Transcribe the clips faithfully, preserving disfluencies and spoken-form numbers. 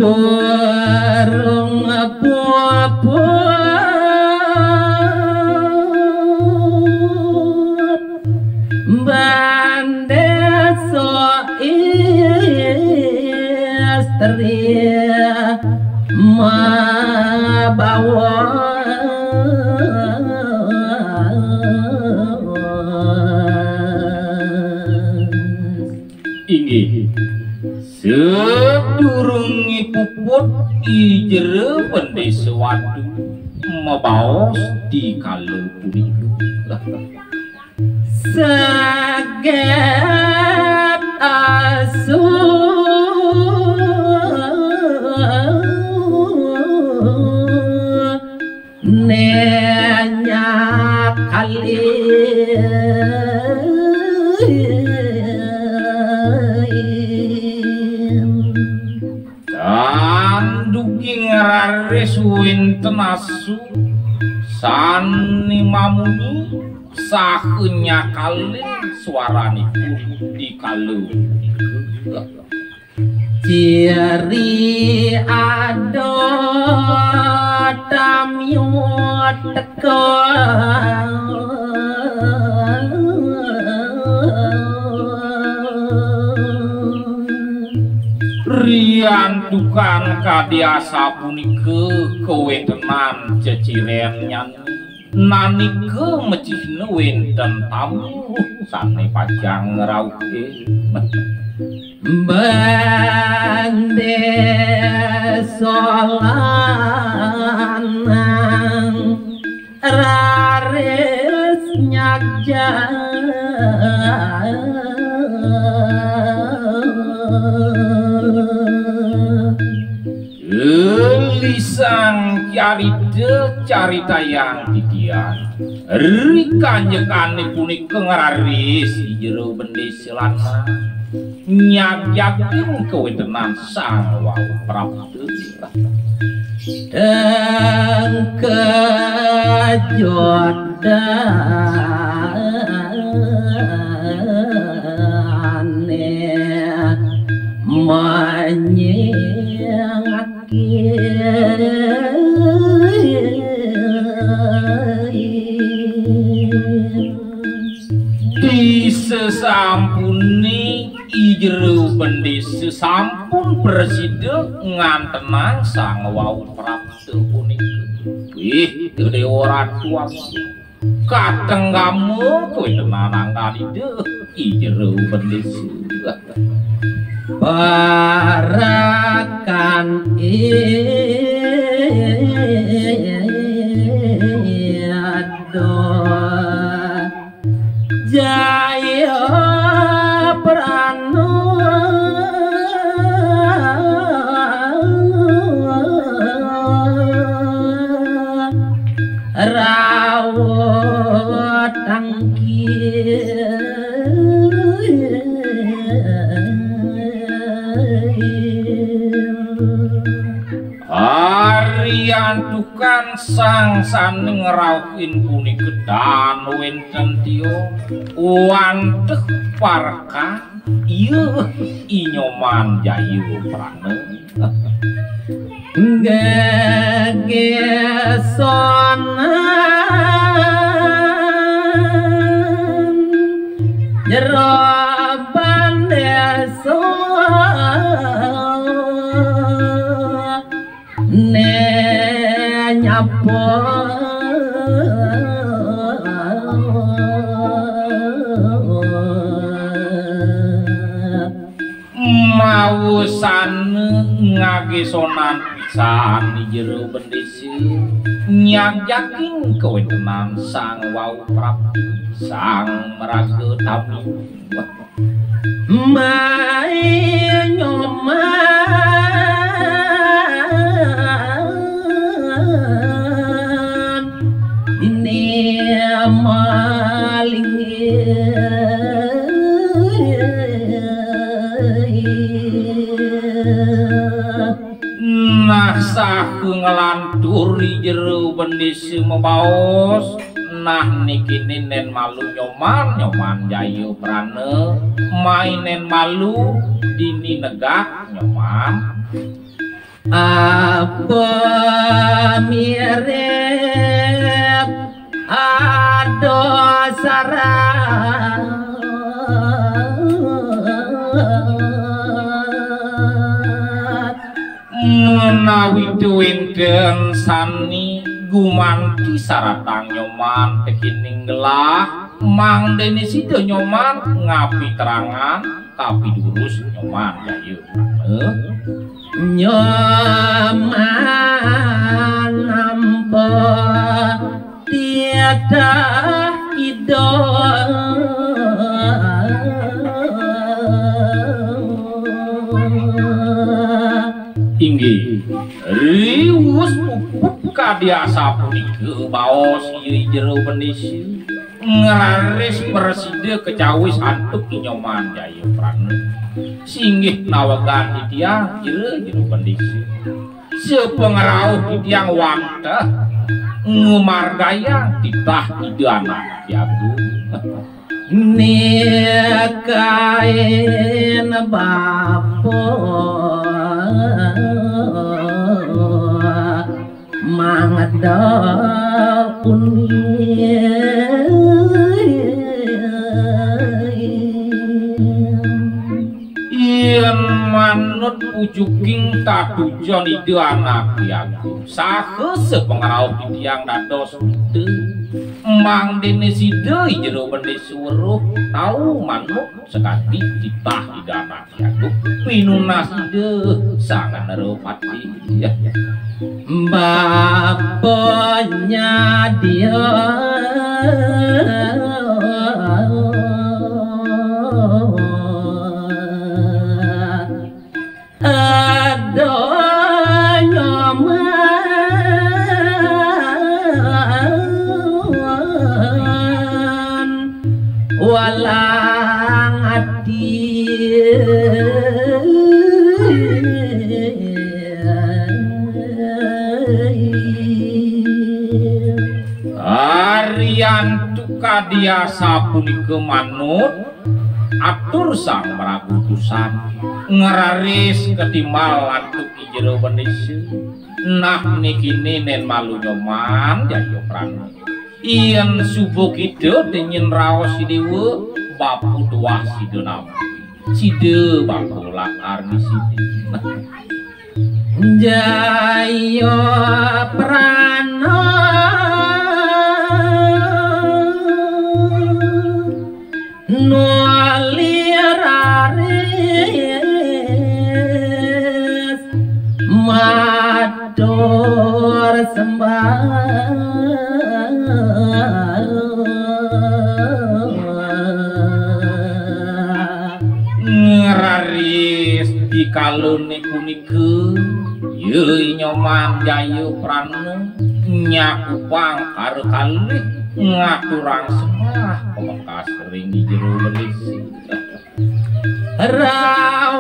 Burung puput bandesa istri mabawa. Inggih. Sadurunge puput, I Jero Bendesa Watu mabaos dikala punika. Saget asu nenya kali. Tan dugi ngraris wenten asu sane mamunyi saha nyakalin swaranipun dikala punika. Ciri ada tamyu teka. Riantukan kadi asapunika kawentenan cecirennyane, nanika mecihna wenten tamu sane pacang ngrauhin. Bendesa lanang raris nyagja. Gelisang carita caritayang titiang. Ri kanjengane punika ngraris I Jero Bendesa lanang nyagyakin kawentenan Sang Wau Prapta. Teng kejodane manyengaki. Di sesampune I Jero Bendesa sampun prasida ngantenang Sang Wau Prapta punika. Wih, Dewa Ratu Agung. Katenggama kowe tenan anggan Ida, I Jero Bendesa. Parakan Ida. Jaya prana rawat tangkil. Ariantukan sang sane ngrauhin punika tan wenten tiya wanteh parekan, iya, I Nyoman Jaya Prana. Gegesonan jero bandesa ne nyapa. Mawusana ngagesonan pisan I Jero Bendesa nyagyakin kawentenan Sang Wau Prapta, Sang Maraga Tami. Mai Nyoman dini maling. Nah, saha nglantur I Jero Bendesa mabaos, nah niki nen malu Nyoman, Nyoman Jaya Prana, mai nen malu dini negak Nyoman. Apa mirip ada sarang. Menawi wénten sani gumanti saratang Nyoman tekining gelah, mangdene sida Nyoman ngapiterangan kapidurus Nyoman Jaya. Eh? Nyoman nampa titah Ida. Inggih, riwus puput kadi asapunika baos I Jero Bendisi. Ngraris prasida kacawis antuk I Nyoman Jayaprana. Singgih nawegang titiang, Jero, Jero Bendisi. Sapangrauh titiang wantah ngamargiang titah Ida Anaké Agung. Nikain bapa mangda uning. Yén manut pujuking tatujon Ida Anaké Agung, saha sapangrauh titiang dados buta, mangdene sida I Jero Bendisi weruh tau manut sakadi titah Ida Anaké Agung, pinunas Ida Sang Narapati. Bapa nyadia. Ada Nyoman walang ati. Arian tukadi asapunika manut atur sang maraga utusan, ngraris katimbal antuk I Jero Bendisi. Nah, niki nén malu Nyoman Jayaprana. Yén suba kita demen raos I Déwa, bapa tuah sida nampi. Sida bapa lakar ngisini. Jayaprana nuli raris matur sembah. Ngraris di kalane punika, ya Nyoman Jayaprana nyakupang karo kalih ngaturang sembah pamekas ring I Jero Bendisi. Rawat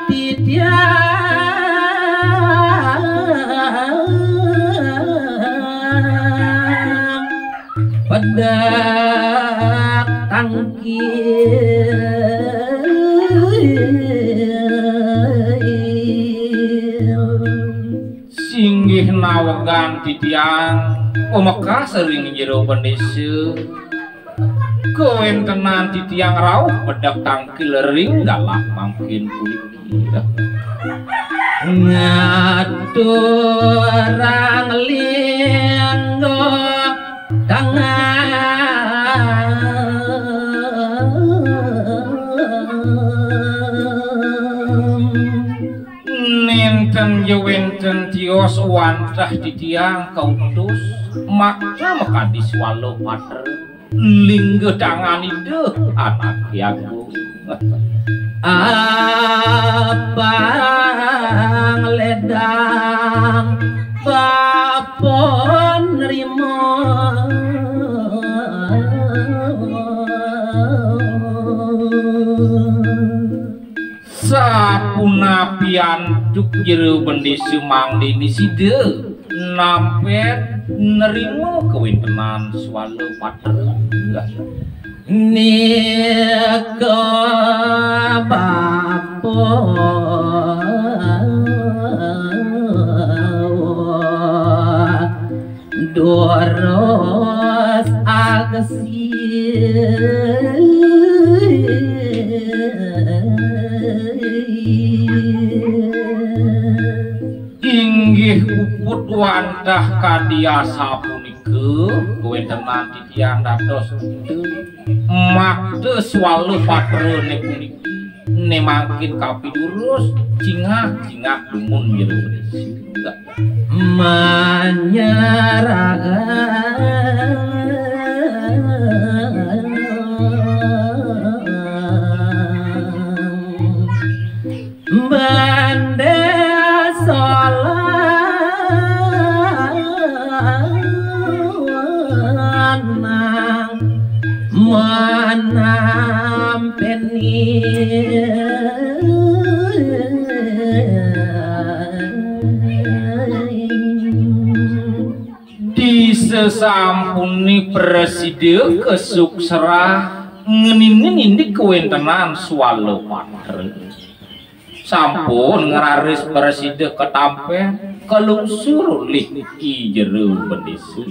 titiang pedak tangkil. Singgih nawegang titiang pamekas ring Jero Bendisi. Kawentenan titiang rauh pedak tangkil ring galah mangkin puniki. Ngaturang lingga tangan. Nenten ya wenten tios wantah titiang kautus makta makadi swala patra lingga tangan Ida Anaké Agung. Abang ledang bapa nrima. Sapunapi antuk Jero Bendisi mangdene sida nampet nrima kawentenan swala patra. Nika bapa Inggih puput wantah kadi asapunika, kawéntenan titiang dados makta swala patrané puniki. Né mangkin kapidurus, cingak-cingak dumun jero. Menyerahkan banda solanang manampeni. Disasampuné prasida kasuksrah ngenin-ngenin di kawéntenan swala patra. Sampun ngraris prasida katampén, kalungsur olih I Jero Bendésa.